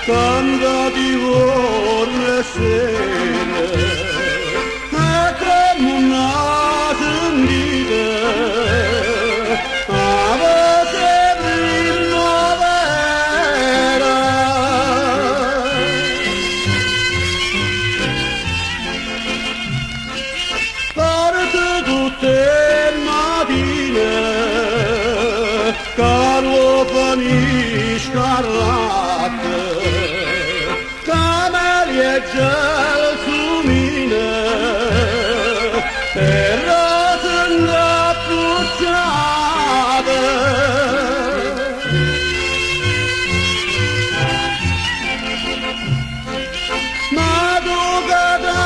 Canta di juorno e sera, e comme 'na sentite, 'a voce 'e primmavera. Parte tutt' 'e matine, Carofani scarlatte, camelie e gelsomine, e rose 'ncappucciate. Ma tu Catarinella,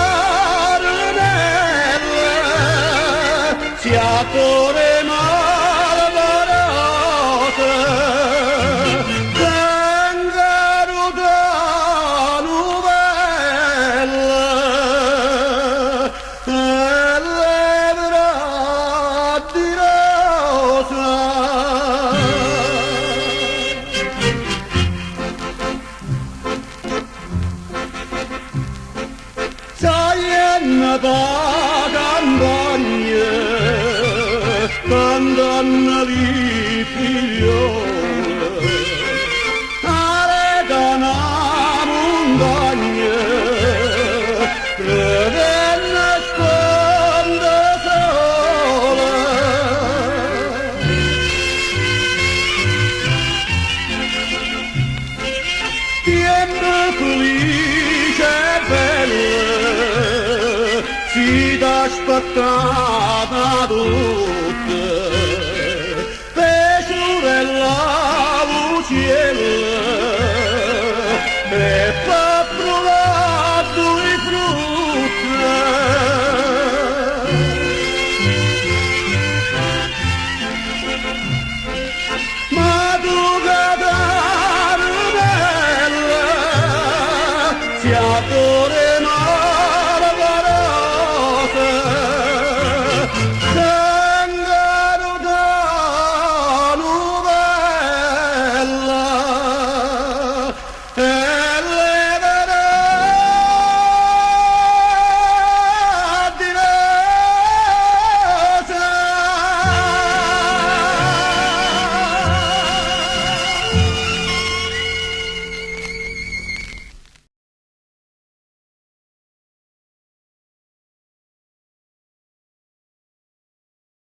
si' 'a core malparata, tengo 'a rota nuvella e l'evera addirosa. Saglienno p' 'a campagna, cantanno li figliole, aret' a na muntagna, credenno 'e spunta' 'o sole. Tiempe felice e belle, site aspettate 'a tutte, pe' sciure l'aucielle e pe' pruvà duje frutte. Ma tu Catarinella, si' 'a.